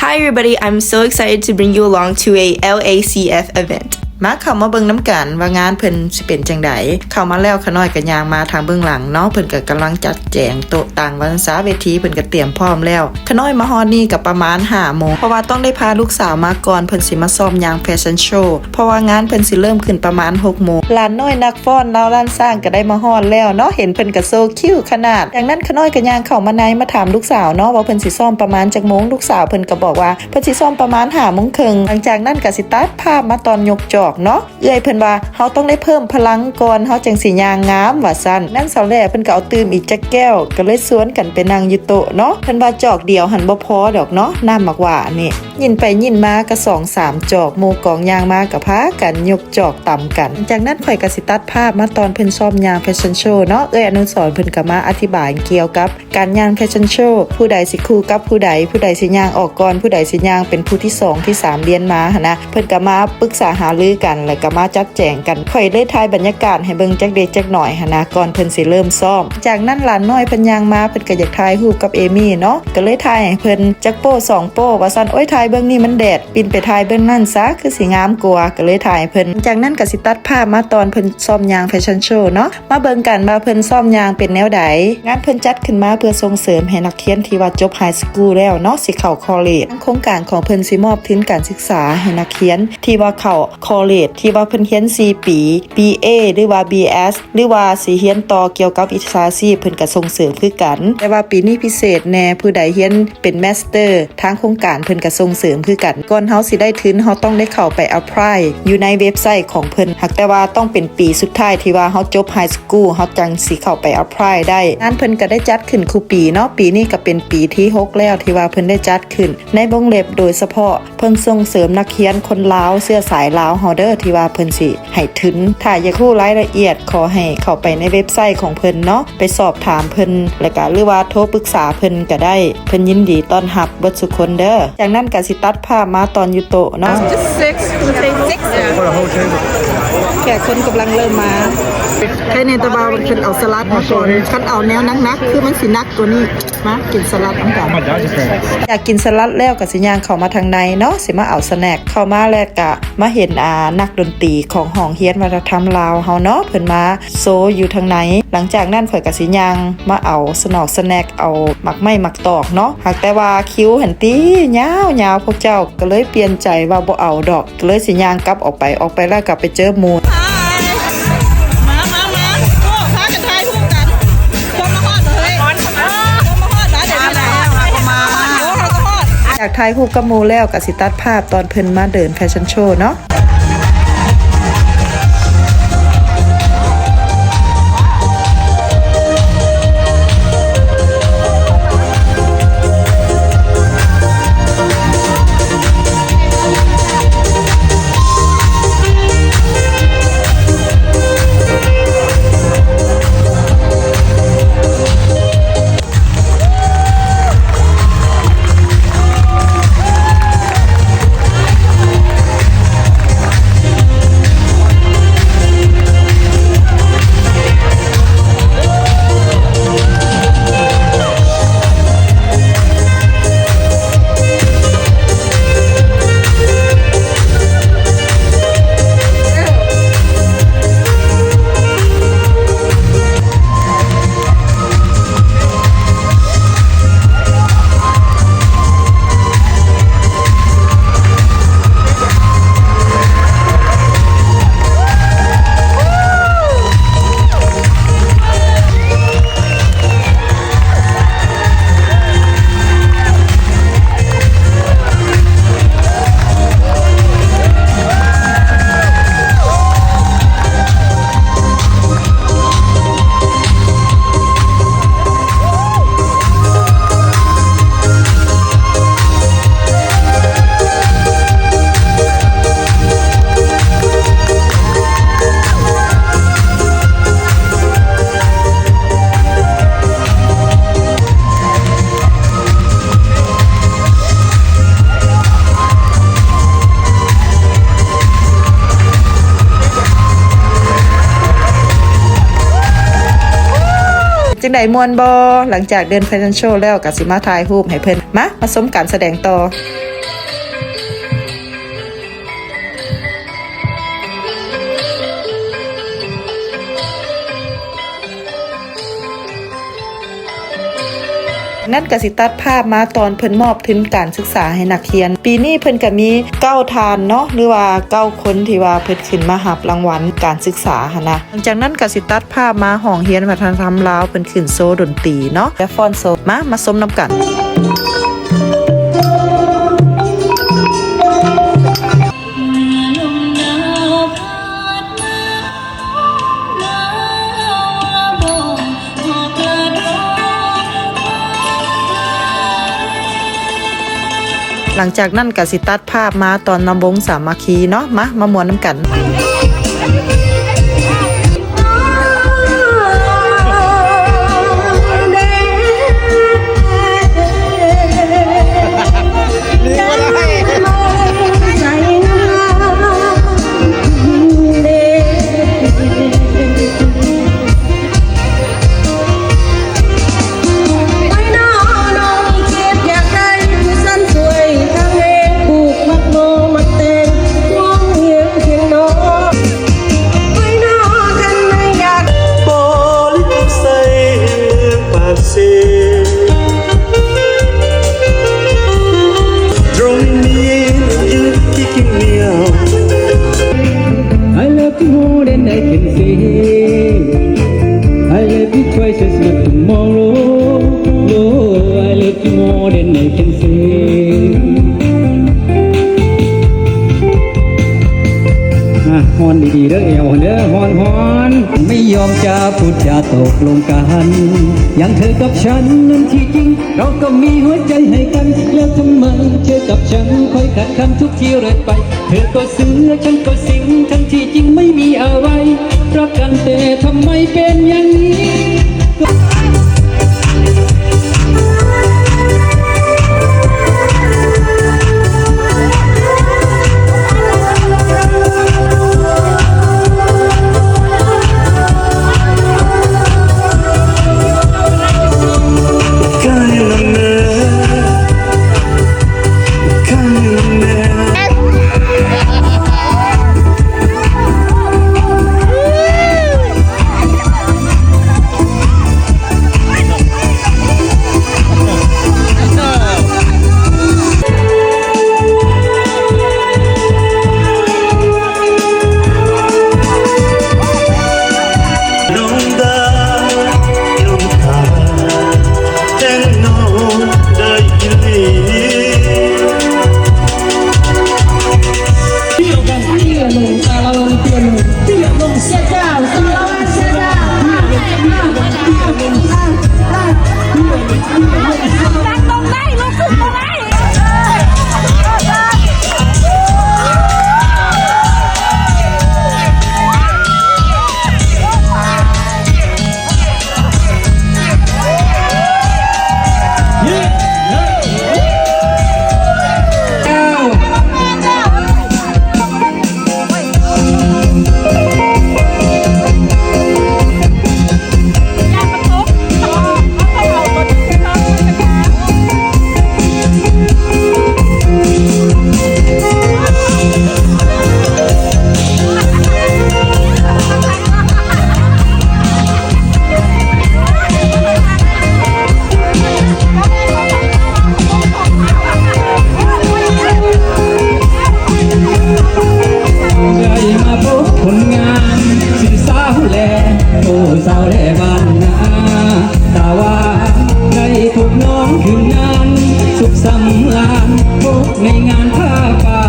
Hi everybody, I'm so excited to bring you along to a L A C F event. ມາເຂົ້າມາເບິ່ງນຳກັນວ່າງານເພິ່ນຊິເປັນຈັ່ງໃດ. ເຂົ້າມາແລ້ວ ຂະນ້ອຍກໍຍ່າງມາທາງເບື້ອງຫຼັງເນາະ, ເພິ່ນກໍກຳລັງຈັດແຈງໂຕະຕັ່ງວ່າຊັ້ນຊະ, ເວທີເພິ່ນກໍຕຽມພ້ອມແລ້ວ. ຂະນ້ອຍມາຮອດນີ້ກໍປະມານຫ້າໂມງ ເພາະວ່າຕ້ອງໄດ້ພາລູກສາວມາກ່ອນ ເພິ່ນຊິມາຊ້ອມຍ່າງແຟຊັນໂຊ ເພາະວ່າງານເພິ່ນຊິເລີ່ມຂຶ້ນປະມານຫົກໂມງ. ຫຼານນ້ອຍນັກຟ້ອນລາວລ້ານຊ້າງກໍໄດ້ມາຮອດແລ້ວເນາະ, ເຫັນເພິ່ນກໍໂຊຄິວຂະໜາດ. ຈາກນັ້ນຂະນ້ອຍກໍຍ່າງເຂົ້າມາໃນ ມາຖາມລູກສາວເນາະວ່າເພິ່ນຊິຊ້ອມປະມານຈັກໂມງ. ລູກສາວເພິ່ນກໍບອກວ່າເພິ່ນຊິຊ້ອມປະມານຫ້າໂມງເຄິ່ງ. ຫຼັງຈາກນັ້ນກໍຊິຕັດພາບມາຕອນຍົກຈອກເນາະ. ເອື້ອຍເພິ່ນວ່າ ເຮົາຕ້ອງໄດ້ເພີ່ມພະລັງກ່ອນ ເຮົາຈັ່ງຊິຍ່າງງາມ ວ່າຊັ້ນ. ນັ້ນສາວແຫຼເພິ່ນກໍເອົາຕື່ມອີກຈັກແກ້ວ ກໍເລີຍຊວນກັນໄປນັ່ງຢູ່ໂຕະເນາະ. ເພິ່ນວ່າຈອກດຽວຫັ້ນບໍ່ພໍດອກເນາະ, ນ້ຳໝາກຫວ້ານີ້. ຍິນໄປຍິນມາກໍສອງສາມຈອກ, ໝູ່ກອງຍ່າງມາກໍພາກັນຍົກຈອກຕຳກັນ. ຈາກນັ້ນຂ້ອຍກໍຊິຕັດພາບມາຕອນເພິ່ນຊ້ອມຍ່າງແຟຊັນໂຊເນາະ. ເອື້ອຍອະນຸສອນເພິ່ນກໍມາອະທິບາຍກ່ຽວກັບ ການຍ່າງແຟຊັນໂຊ ຜູ້ໃດຊິຄູ່ກັບຜູ້ໃດ, ຜູ້ໃດຊິຍ່າງອອກກ່ອນ, ຜູ້ໃດຊິຍ່າງເປັນຜູ້ທີສອງ ທີສາມລຽນມາຫັ້ນນະ. ເພິ່ນກໍມາປຶກສາຫາລືກັນ ແລ້ວກໍມາຈັດແຈງກັນ. ຂ້ອຍເລີຍຖ່າຍບັນຍາກາດໃຫ້ເບິ່ງຈັກເລັກຈັກໜ້ອຍຫັ້ນນະ ກ່ອນເພິ່ນຊິເລີ່ມຊ້ອມ. ຈາກນັ້ນຫຼານນ້ອຍເພິ່ນຍ່າງມາ ເພິ່ນກໍຢາກຖ່າຍຮູບກັບເອມີເນາະ, ກໍເລີຍຖ່າຍໃຫ້ເພິ່ນຈັກໂປ້ສອງໂປ້ວ່າຊັ້ນ. ໂອ້ຍ ຖ່າຍເບິ່ງນີ້ມັນແດດ, ປິ່ນໄປຖ່າຍເບິ່ງນັ້ນຊະ ຄືຊິງາມກວ່າ, ກໍເລີຍຖ່າຍໃຫ້ເພິ່ນ. ຈາກນັ້ນກໍຊິຕັດພາບມາຕອນເພິ່ນຊ້ອມຍ່າງແຟຊັນໂຊເນາະ. ມາເບິ່ງກັນວ່າເພິ່ນຊ້ອມຍ່າງເປັນແນວໃດ. ງານເພິ່ນຈັດຂຶ້ນມາເພື່ອສົ່ງເສີມໃຫ້ນັກຮຽນທີ່ວ່າຈົບໄຮສະກູລແລ້ວເນາະ ຊິເຂົ້າຄໍເລດ. ທາງໂຄງການຂອງເພິ່ນຊິມອບທຶນການສຶກສາໃຫ້ນັກຮຽນທີ່ວ່າເຂົ້າຄໍເລດ ທີ່ວ່າເພິ່ນຮຽນສີ່ປີ ບີເອ ຫຼືວ່າ ບີເອສ ຫຼືວ່າຊິຮຽນຕໍ່ກ່ຽວກັບວິຊາຊີບ ເພິ່ນກໍສົ່ງເສີມຄືກັນ. ແຕ່ວ່າປີນີ້ພິເສດແດ່, ຜູ້ໃດຮຽນເປັນມາສເຕີ ທາງໂຄງການເພິ່ນກໍສົ່ງເສີມຄືກັນ. ກ່ອນເຮົາຊິໄດ້ທຶນ ເຮົາຕ້ອງໄດ້ເຂົ້າໄປ apply ຢູ່ໃນເວັບໄຊຂອງເພິ່ນ. ຫາກແຕ່ວ່າຕ້ອງເປັນປີສຸດທ້າຍທີ່ວ່າເຮົາຈົບໄຮສະກູລ ເຮົາຈັ່ງຊິເຂົ້າໄປ apply ໄດ້. ງານເພິ່ນກໍໄດ້ຈັດຂຶ້ນຄູ່ປີເນາະ, ປີນີ້ກໍເປັນປີທີຫົກແລ້ວທີ່ວ່າເພິ່ນໄດ້ຈັດຂຶ້ນ. ໃນວົງເລັບໂດຍສະເພາະ ເພິ່ນສົ່ງເສີມນັກຮຽນຄົນລາວ ເຊື້ອສາຍລາວເຮົາເດີ ທີ່ວ່າເພິ່ນຊິໃຫ້ທຶນ. ຖ້າຢາກຮູ້ລາຍລະອຽດ ຂໍໃຫ້ເຂົ້າໄປໃນເວັບໄຊຂອງເພິ່ນເນາະ, ໄປສອບຖາມເພິ່ນ ແລ້ວກະ ຫຼືວ່າໂທປຶກສາເພິ່ນກໍໄດ້. ເພິ່ນຍິນດີຕ້ອນຮັບເບິດສູ່ຄົນເດີ. ຈາກນັ້ນກໍຊິຕັດພາບມາຕອນຢູ່ໂຕະເນາະ. Just six. Six. For the whole table. ແຂກຄົນກຳລັງເລີ່ມມາ. ໃຄແນ່ແຕ່ວ່າເພິ່ນເອົາສະຫຼັດມາກ່ອນ. ຄັນເອົາແນວໜັກໆ ຄືມັນຊິໜັກກວ່ານີ້. ມາກິນສະຫຼັດນຳກັນ. ຢາກກິນສະຫຼັດແລ້ວກໍຊິຍ່າງເຂົ້າມາທາງໃນເນາະ, ຊິມາເອົາສະແນັກ. ເຂົ້າມາແລ້ວກະມາເຫັນ ອ່າ ນັກດົນຕີຂອງຫ້ອງຮຽນວັດທະນະທຳລາວເຮົາເນາະ, ເພິ່ນມາໂຊຢູ່ທາງໃນ. ຫຼັງຈາກນັ້ນຂ້ອຍກໍຊິຍ່າງມາເອົາສະໜອກສະແນັກ, ເອົາໝາກໄມ້ໝາກຕອກເນາະ. ຫາກແຕ່ວ່າຄິວຫັ້ນຕິຍາວໆ, ພວກເຈົ້າກໍເລີຍປ່ຽນໃຈວ່າບໍ່ເອົາດອກ. ເລີຍຊິຍ່າງກັບອອກໄປ, ອອກໄປແລ້ວກໍໄປເຈີໝູ່. ມາ ມາ ມາ ໂອ້ ພາກັນຖ່າຍຮູບກັນ. ຄົນມາຮອດເລີຍ ຄົນມາຮອດແລ້ວ. ດຽວນີ້ນະ ມາ ມາ ໂອ້ ເຮົາກໍຮອດ. ຢາກຖ່າຍຮູບກັບໝູ່ແລ້ວ ກໍຊິຕັດພາບຕອນເພິ່ນມາເດີນແຟຊັ່ນໂຊເນາະ. ຈັ່ງໃດ ມ່ວນບໍ່? ຫຼັງຈາກເດີນແຟຊັ່ນໂຊແລ້ວ ກໍຊິມາຖ່າຍຮູບໃຫ້ເພິ່ນ. ມາ ມາຊົມການສະແດງຕໍ່. ນັ້ນກະຊິຕັດພາບມາຕອນເພິ່ນມອບທຶນການສຶກສາໃຫ້ນັກຮຽນ. ປີນີ້ເພິ່ນກະມີເກົ້າທ່ານເນາະ ຫຼືວ່າເກົ້າຄົນທີ່ວ່າເພິ່ນຂຶ້ນມາຮັບລາງວັນການສຶກສາຫັ້ນນະ. ຫຼັງຈາກນັ້ນກະຊິຕັດພາບມາຫ້ອງຮຽນວັດທະນະທຳລາວ ເພິ່ນຂຶ້ນໂຊດົນຕີເນາະ ແລະ ຟ້ອນໂຊ. ມາ ມາຊົມນຳກັນ. ຫຼັງຈາກນັ້ນກະຊິຕັດພາບມາຕອນລຳວົງສາມັກຄີເນາະ. ມາ ມາມ່ວນນຳກັນ. ອ່າ ຮ້ອນດີໆເດີ ແອວເດີ ຮ້ອນໆ. ໄມ່ຍອມຈະພູດຈາຕົກລົງກັນ ຢ່າງເທີກັບສັນນັ້ນທີ່ຈິງ ເຮົາກໍມີຫົວໃຈໃຫ້ກັນ ແລ້ວທຳໄມເທີກັບສັນຄ່ອຍຂັດຂັນທຸກທີ່ເລີຍໄປ ເທີກໍເຊື່ອ ສັນກໍສິງ ທັງທີ່ຈິງໄມ່ມີອະໄລ ຮັກກັນແຕ່ທຳໄມເປັນຢ່າງນີ້? ໄດ້ມາພົບຜົນງານ ຊື່ສາວແລ ໂອ້ ສາວແລບ້ານນາ ຕາຫວານ ໄດ້ພົບນ້ອງຄືນງານ ສຸກສຳລານ ພົບໃນງານຜ້າປ່າ